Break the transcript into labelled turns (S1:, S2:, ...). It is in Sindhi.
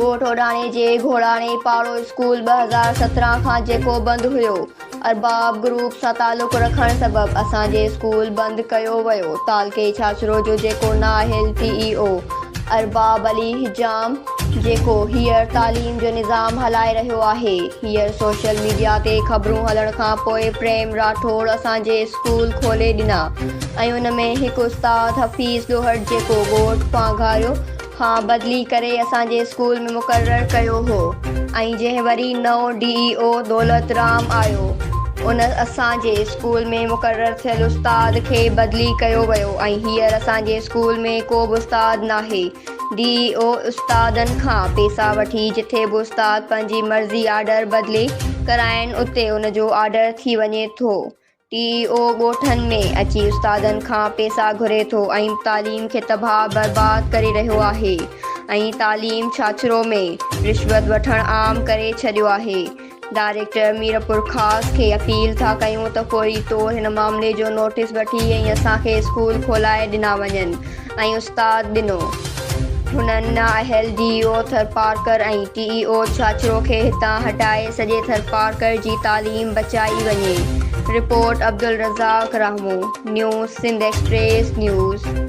S1: ڳوٺ اوڏاڻي جي گهوڙاڻي پاڙو اسڪول 2017 کان جيڪو بند هيو ارباب گروپ سان تعلق رکڻ سبب اسان جي اسڪول بند ڪيو ويو تعلقي ڇاڇرو جو جيڪو نااهل ٽي اي او ارباب علي حجام جيڪو هينئر تعليم جو نظام هلائي رهيو آهي هينئر سوشل ميڊيا تي خبرون هلڻ کان پوء پريم راٺوڙ اسان جي اسڪول کولي ڏنا ۽ ان ۾ هڪ استاد حفيظ ڏوهٽ جيڪو ڳوٺ پانگهاريو کان بدلي ڪري اسان جي اسڪول ۾ مقرر ڪيو هو ۽ جنهن وري نئون ڊي اي او دولت رام آيو ان اسان جي اسڪول ۾ مقرر ٿيل استاد کي بدلي ڪيو ويو ۽ هينئر اسان جي اسڪول ۾ ڪو به استاد ناهي ڊي اي او استادن کان پيسا وٺي جٿي به استاد پنهنجي مرضي آرڊر بدلي ڪرائين اتي ان جو آرڊر ٿي وڃي ٿو. ٽي اي او ڳوٺن ۾ اچي استادن کان پيسا گهري ٿو ۽ تعليم کي تباهه برباد ڪري رهيو آهي ۽ تعليم ڇاڇرو ۾ رشوت وٺڻ عام ڪري ڇڏيو آهي ڊائريڪٽر ميرپورخاص کي اپيل ٿا ڪيون ته فوري طور هن معاملي جو نوٽيس وٺي ۽ اسان کي اسڪول کولائي ڏنا وڃن ۽ استاد ڏنو. هنن نااهل ڊي اي او ٿرپارڪر ۽ ٽي اي او ڇاڇرو کي هتان هٽائي سڄي ٿرپارڪر جي تعليم بچائي وڃي. Report, Abdul Razzaq Rahmoon, news Sindh express news.